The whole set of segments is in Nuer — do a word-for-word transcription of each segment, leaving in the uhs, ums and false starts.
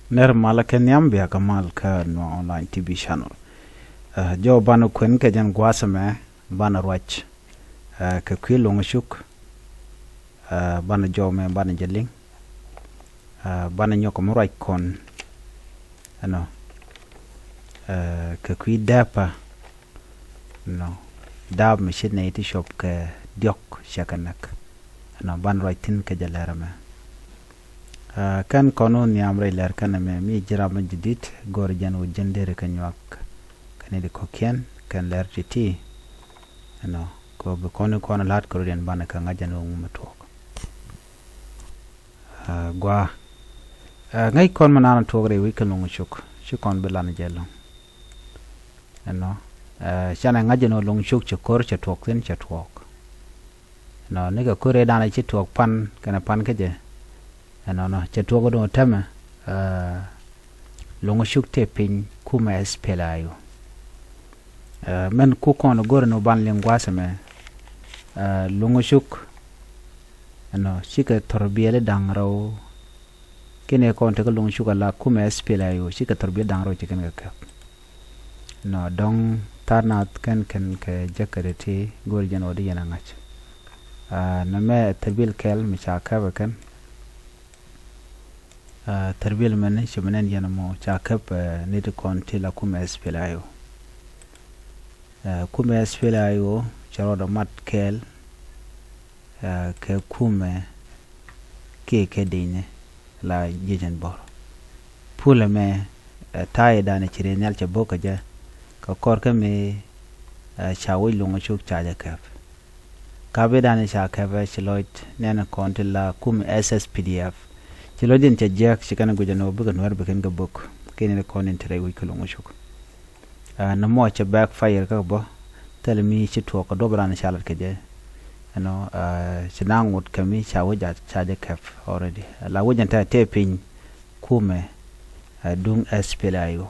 Nɛr malä kɛ nhiam, bia kɛ mal kä Nuer Online T V channel. Ɛ, jɔw banɛ kuɛn kɛ jɛn gua̱a̱th ɛmɛ, banɛ ruac, ɛ, kɛ kui̱ Luŋ Cuk. Ɛ, banɛ jɔw mɛ banɛ jɛ liŋ. Ɛ, banɛ nyɔk mi ruac kɔn ɛnɔ, ɛ, kɛ kui̱ dääpä nɔ, daap mi ci nɛy ti cuɔp kɛ diɔ̱k cɛ kɛ näk. Ɛnɔ banɛ ruac thi̱n kɛ jɛ lɛr ɛmɛ. Ɛ, kɛn kɔn wä nhiam rɛy lɛr kɛn ɛmɛ, mi ji̱ ram mi ji̱ di̱t, go̱o̱rɛ jɛn wä ji̱n deri kɛ nyuak kɛn i̱ di kɔ̱kiɛn kɛn lɛr ti̱ti̱. Ɛnɔ kɛ bi kɔn i̱ kɔn la̱t kɛ rɔ̱diɛn banɛ kɛ ŋa̱c ɛn wä ŋu mi tuɔɔk. Ɛ, gua, ɛ, ŋäc kɔn mi naan tuɔɔk rɛy wec kä Luŋ Cuk, ci kɔn bi lan jɛ lɔ̱ŋ. Ɛnɔ, ɛ, canɛ ŋa̱c ɛn wä Luŋ Cuk cɛ ko̱r cɛ tuɔɔk thi̱n cɛ tuɔɔk. Ɛnɔ, nikɛ ko̱r ëë danɛ ci tuɔɔk pan kɛnɛ pan kä jɛ. Ɛnɔnɔ, cɛ tuɔɔk duŋ tämɛ, ɛ, Luŋ Cuk tëë piny kumɛ S P L A I O. Ɛ, mɛn ku kɔn go̱rɛ ni ban liŋ gua̱a̱th ɛmɛ, ɛ, Luŋ Cuk, ɛnɔ, cikɛ thɔr biɛli da̱ŋ rɛw. Kinɛ kɔn tekɛ Luŋ Cuk ala kumɛ S P L A I O, cikɛ thɔr biɛli da̱ŋ rɛw ci kɛn kɛ kɛp. Nɔ, dɔ̱ŋ tha̱a̱r nath kɛn kɛn kɛ jäkädɛ ti go̱o̱r jɛn ɣöö di yɛn a ŋa̱c. Ɛ, nɛmɛ thɛrbil kɛl mi ca kɛp ɛ kɛn. Ɛ, thɛrbil mɛn ci mi nɛn yɛn mɔ ca kɛp, ɛ, ni ti kɔn ti la kumɛ S P L A I O. Ɛ, kumɛ S P L A I O cɛ rɔɔdɛ mat kɛɛl, ɛ, kɛ kumɛ kiɛ kɛ di̱i̱ni la jiecɛn bɔr. Pulɛ mɛ, ɛ, ta̱a̱ i̱ danɛ ci riey nhial cɛ bo̱k kɛ jɛ kɛ kɔr kä mi, ɛ, ca wec Luŋ Cuk ca jɛ kɛp. Kap i̱ danɛ ca kɛp ɛ ci lɔc nɛn kɔn ti la kum S S P D F. Ci lɔc in cɛ jiɛk ci kɛn guic ɛn ɣöö bikɛ Nuäär bi kɛn kɛ bo̱k. Kɛn in kɔn in ti rɛy wec kä Luŋ Cuk. Ɛ, nɔmɔ cɛ backfire kä bä, thilɛ mi ci tuɔɔk kɛ duɔp ran ca lat kɛ jɛ. Ɛnɔ, ɛ, ci na ŋot kɛ mi ca wec a ca jɛ kɛp already. La wec ɛn tɛ tɛ piny kumɛ, ɛ, duŋ S P L A I O.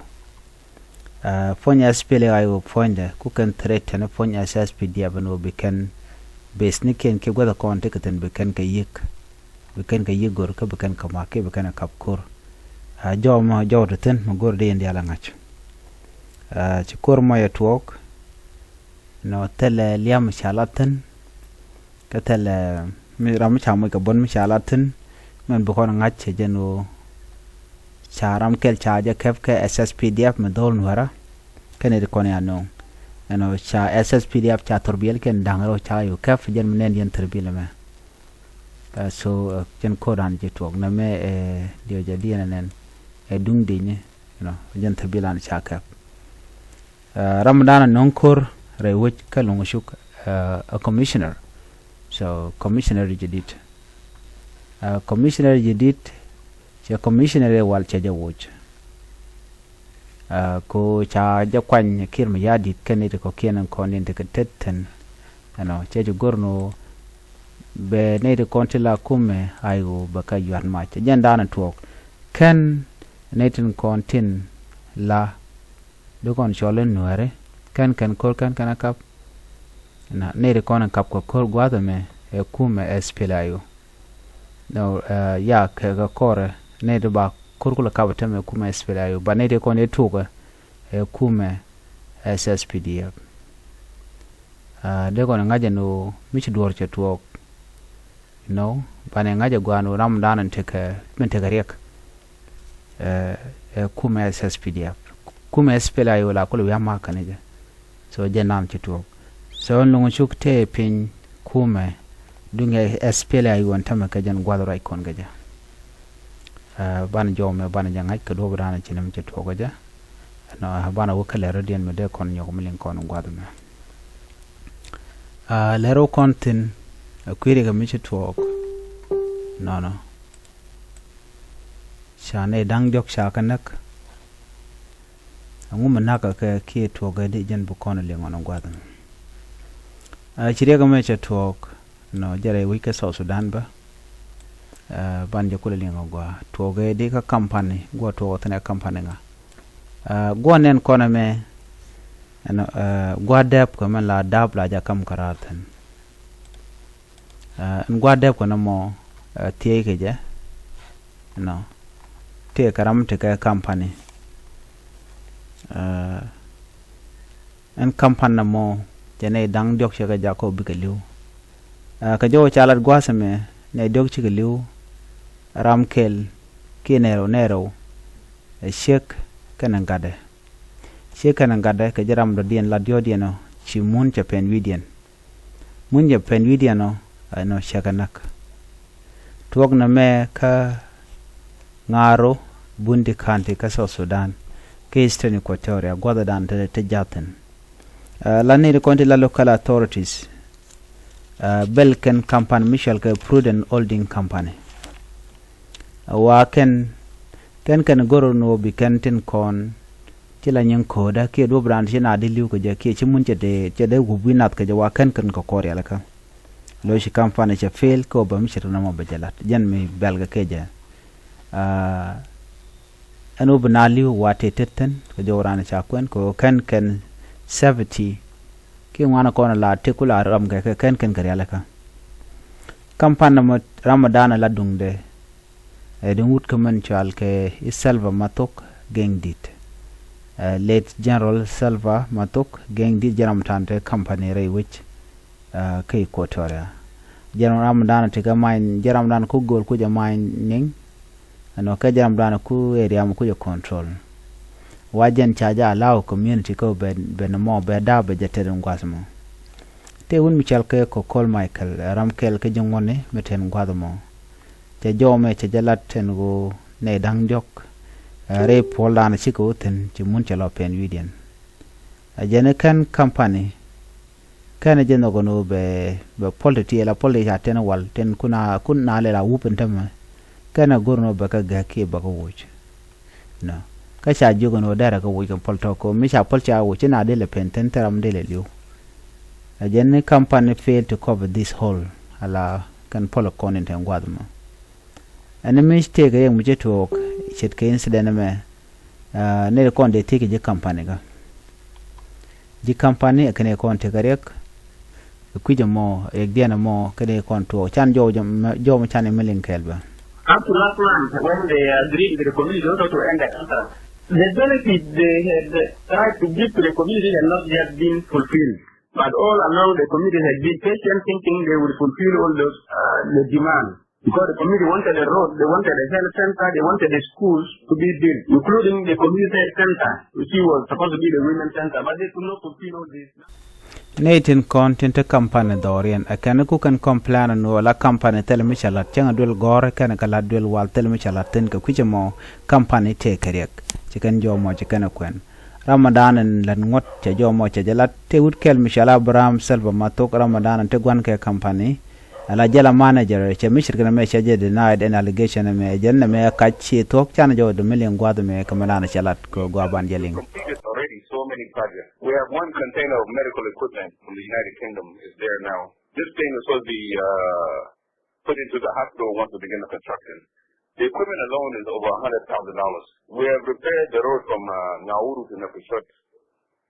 Ɛ, puɔ̱ny S P L A I O puɔ̱nydɛ ku kɛn threaten puɔ̱ny S S P D F ɛn ɣöö bi kɛn base ni kiɛn kiɛ guäth kɔn ti kɛ thi̱n bi kɛn kɛ yiëk. Bi kɛn kɛ yiëk go̱r kä bi kɛn kɛ mak kiɛ bi kɛn kɛ kap ko̱r. Ɛ, jɔw mɔ jɔw ti thi̱n mɛ go̱r di in diaal a ŋa̱c. Ɛ, ci ko̱r mɔ yɛ tuɔɔk. Nɔ, thilɛ liam ca lat thi̱n. Kä thilɛ mi ram mi ca moc kɛ buɔ̱n mi ca lat thi̱n. Mɛn bi kɔn ŋa̱c cɛ jɛn ɣöö ca ram kɛl ca jɛ kɛp kɛ S S P D F mi dho̱l Nuäärä. Kɛn i̱ ti kɔn ya nööŋ. Ɛnɔ ca S S P D F ca thor biɛl kɛn da̱ŋ rɛw ca yɛ kɛp jɛn mi nɛn yɛn thor biɛl ɛmɛ. Ɛ, so, ɛ, jɛn ko̱r dan jɛ tuɔɔk nɛmɛ, ɛ, diɔ jɛ diɛn ɛnɛn, ɛ, duŋ di̱ny, you know, jɛn thor biɛl an ca kɛp. Ɛ, ram dan a nöŋ ko̱r rɛy wec kä Luŋ Cuk, ɛ, a commissioner. So commissioner jadid. Ɛ, commissioner jadid, cɛ commissioner ɛ wal cɛ jɛ woc. Ɛ, ko ca jɛ kuany Kiir Mayardit kɛn nɛy ti kɔ̱kiɛn kɔn in ti kɛ tet thi̱n. Ɛnɔ, cɛ jɛ go̱r ni ɣöö bɛ nɛy ti kɔn ti la kumɛ I O bɛ kɛ yuat mac. Jɛn dan a tuɔɔk. Kɛn nɛy tin kɔn tin la di kɔn cɔl in Nuääri, kɛn kɛn ko̱r kɛn kɛn a kap. Na, nɛy ti kɔn in kap kɛ ko̱r gua̱a̱th ɛmɛ ɛ kumɛ S P L A I O. Nɔ, ɛ, ya kɛ, kɛ kɔrɛ nɛy ti ba ko̱r kulɛ kap ɛ tämɛ kumɛ S P L A I O, ba nɛy ti kɔn in tuɔɔkɛ ɛ kumɛ S S P D F. Ɛ, dee kɔn in ŋa̱c ɛn ɣöö mi ci duɔ̱ɔ̱r cɛ tuɔɔk. Nɔ, banɛ ŋa̱c ɛ gua̱a̱n ɣöö ram dan in tekɛ, min tekɛ riɛk. Ɛ, ɛ kumɛ S S P D F. Kumɛ S P L A I O la kulɛ wi̱i̱ a mak kɛn jɛ. So jɛ nan ci tuɔɔk. So ɛn Luŋ Cuk tëë piny kumɛ duŋ ɛ S P L A I O ɛn tämɛ kɛ jɛn gua̱th ruac kɔn kɛ jɛ. Ɛ, banɛ jɔw mɛ banɛ jɛ ŋa̱c kɛ duɔ̱p dan ci nɛmɛ ci tuɔɔk kɛ jɛ. Ɛnɔ, ɛ, banɛ wä kä lɛr rɔ̱diɛn mɛ dee kɔn nyɔk mi liŋ kɔn gua̱th mɛ. Ɛ, lɛr wä kɔn thi̱n, ɛ, kui̱ riɛk mi ci tuɔɔk. Nɔnɔ. Ca nɛy da̱ŋ diɔ̱k ca kɛ näk. Ɛŋu mi na̱kä kɛ kiɛ tuɔɔk ɛ di jɛn bi kɔn liŋ ɣɔn gua̱th mɛ. Ɛ, ci riɛk mɛ cɛ tuɔɔk nɔ jɛ rɛy wec kä South Sudan bä. Ɛ, ban jɛ kulɛ liŋ ɣɔn gua̱a̱ tuɔɔk ɛ di kä kampani guɔ tuɔɔk thi̱n ɛ kampani ŋa. Ɛ, guɔ nɛn kɔn ɛmɛ ɛnɔ, ɛ, gua̱a̱ dɛp kɛ mɛn la dap la jɛ kam kä raar thi̱n. Ɛ, ɛn gua̱a̱ dɛp kɛ nɔmɔ, ɛ, thiec kɛ jɛ. Nɔ. tëëkɛ ram tekɛ kampani. Ɛn kampani nɔmɔ cɛ nɛy da̱ŋ diɔ̱k cɛ kɛ jakä bikɛ li̱w. Kɛ jɔw ca lat gua̱a̱th ɛmɛ nɛy diɔ̱k cikɛ li̱w, ram kɛl kiɛ nɛy rɛw, nɛy rɛw ɛ ciek kɛnɛ gatdɛ. Ciek kɛnɛ gatdɛ kɛ ji̱ ram dɔ̱diɛn lat diɔ̱ɔ̱kdiɛn ɔ ci mun cɛ pɛn wi̱i̱diɛn. Mun cɛ pɛn wi̱i̱diɛn ɔ ɛnɔ cɛ kɛ näk. Tuɔk nɛmɛ kä Ŋaaro, Bundi County kä South Sudan, kä Eastern Equatoria, gua̱thdan te, te ja̱thin. La nɛy ti kɔn ti la local authorities bɛl kɛn kampani mi cɔal kɛ Prudent Holding Company. Wa kɛn, kɛn kɛn go̱r ni wä bi kɛn tin kɔn ci la nyin ko̱o̱dä kiɛ duɔ̱p raan ci na di li̱w kɛ jɛ kiɛ ci mun cɛ dee, cɛ dee wup wi̱i̱ nath kɛ jɛ, wa kɛn kɛn kɛ kɔɔr yalikä. Lo̱c kampani cɛ fail kä wä bä mi ce̱tkɛ nɔmɔ bɛ jɛ lat jɛn mi bɛl kɛ kɛ jɛ. Ɛn wä bi na li̱w wa tëë tet thi̱n kɛ jɔw raan ca kuɛn kɛ wä kɛn kɛn safety. Kiɛ ŋuan kɔn la tëk ku la ram kɛ kɛ kɛn kɛn kɛ rialikä. Kampani nɔmɔ ram mɔ da̱a̱n la duŋdɛ. Ɛ duŋ wut kä mɛn cɔal kɛ i̱ Salva Mathok Gɛŋdit. Late General Salva Mathok Gɛŋdit jɛ ram ta̱a̱n te kampani rɛy wec kä Equatoria. Jɛ ram danɔ tekɛ mining, jɛ ram danɔ ku go̱o̱l ku jɛ mining. Ɛnɔ kɛ jɛ ram danɔ ku area mɔ ku jɛ control. Wa jɛn ca jɛ allow community kä bɛ, bɛ nɔmɔ bɛ da̱a̱ bɛ jɛ tet in gua̱th mɔ. Tëë wut mi cɔal kɛ Kokol Michael, ram kɛl kä ji̱ ŋuɔ̱tni mi te in gua̱th mɔ. Cɛ jɔw mɛ cɛ jɛ lat ɛn ɣöö nɛy da̱ŋ diɔ̱k rɛy puɔl danɔ cikɛ wä thi̱n ci mun cɛ lɔ pɛn wi̱i̱diɛn. A jɛn i̱ kɛn kampani kɛn jɛ nhɔk ɛn ɣöö bɛ, bɛ puɔl ti ti ala puɔl ti ca tɛn wal tɛn kuna, kuna lɛ la wup ɛn tämɛ. Kɛn a go̱r ɛn ɣöö bɛ kɛ gɛ̈k kiɛ bɛ kɛ woc. Nɔ kä ca jiök ɛn ɣöö dɛrɛ kɛ woc kɛ puɔl tɔ̱ kɛ ɣöö mi ca puɔl ca woc ci na dee lɛ pɛn thi̱n thil ram dee lɛ li̱w. A jɛn i̱ kampani fail to cover this hole ala kɛn puɔl kɔn in te gua̱th mɔ. Ɛn mi tëëkɛ riɛk mi ci tuɔɔk ce̱tkɛ incident ɛmɛ. Nɛy ti kɔn dee thiec kɛ ji̱ kampani kä ji̱ kampani ɛ kɛn kɔn tekɛ riɛk. Ɛ kui̱c ɛmɔ riɛkdiɛn ɛmɔ kɛn kɔn tuɔɔk can jɔw, jɔw mɔ can imɛ liŋ kɛɛl bä. Up to last month, when they agreed with the community also to end the contract, the benefit they had tried to give to the community had not yet been fulfilled. But all along, the community had been patient, thinking they will fulfill all those, uh, the demands. Because the community wanted a road, they wanted a health center, they wanted the schools to be built, including the community health center, which was supposed to be the women's center, but they could not fulfill all this. Nɛy tin kɔn tin te kampani dhɔriɛn ɛ kɛn ku kɛn complain ni wala kampani thil mi ca lat cäŋ a duel gɔ̱rä kɛn kɛ lat duel wal thil mi ca lat thi̱n kɛ kui̱c ɛmɔ kampani tëë kɛ riɛk. Ci kɛn jɔw mɔ ci kɛn ɛ kuɛn. Ramadan in lät ŋuɔ̱t cɛ jɔw mɔ cɛ jɛ lat tëë wut kɛl mi cɔal Abraham Salva Mathok, Ramadan in te gua̱n kɛ kampani. Ala jɛ la manager cɛ mi ce̱tkɛ nɛmɛ cɛ jɛ denied ɛn allegation ɛmɛ jɛn nɛmɛ kac ci thuɔ̱k can jɔw dee mi liŋ gua̱th ɛmɛ kɛ mi dan cɛ lat kɛ gua̱a̱ ban jɛ liŋ. Completed already so many projects. We have one container of medical equipment from the United Kingdom is there now. This thing is supposed to be, uh, put into the hospital once we begin the construction. The equipment alone is over a hundred thousand dollars. We have repaired the road from, uh, Nauru to Nakashot.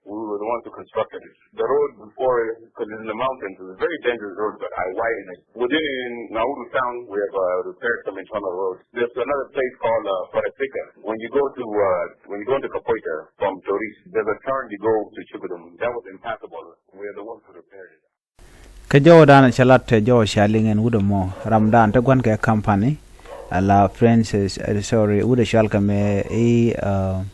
We were the ones who constructed it. The road before, because it's in the mountains, it's a very dangerous road, but I widened it. Within Nauru town, we have, uh, repaired some internal roads. There's another place called, uh, Parasika. When you go to, uh, when you go to Kapoita from Toris, there's a turn you go to Chukudum. That was impassable. We are the ones who repaired it. Kä jɔwdan cɛ lat tɛ jɔw ca liŋ ɛn wut ɛmɔ ramdan te gua̱n kɛ kampani. Ala Francis, eh, sorry, wut ɛ cɔal kɛ mɛ i̱, uh,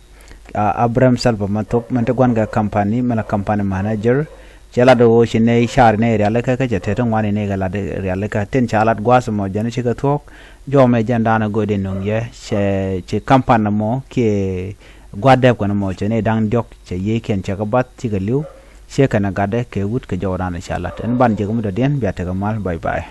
Abraham Salva Mathok mɛn te gua̱n kɛ kampani mɛn la kampani manager. Cɛ lat ɣöö ci nɛy car nɛy rialikä kä cɛ tɛt ti ŋuani nɛy kɛ lat rialikä tin ca lat gua̱a̱th ɛmɔ jɛn cikɛ thuɔ̱k. Jɔw mɛ jɛn dan ɛ go̱o̱dɛ nöŋ yɛ cɛ ci kampani ɛmɔ kiɛ gua̱a̱th dɛp kɛn ɛmɔ cɛ nɛy da̱ŋ diɔ̱k cɛ yiëëkiɛn cɛ kɛ bath cikɛ li̱w. Ciɛ kɛn ɛ gatdɛ kɛ wut kɛ jɔwdan ca lat ɛn ban jek mi dɔ̱diɛn bia tekɛ mal, bye bye.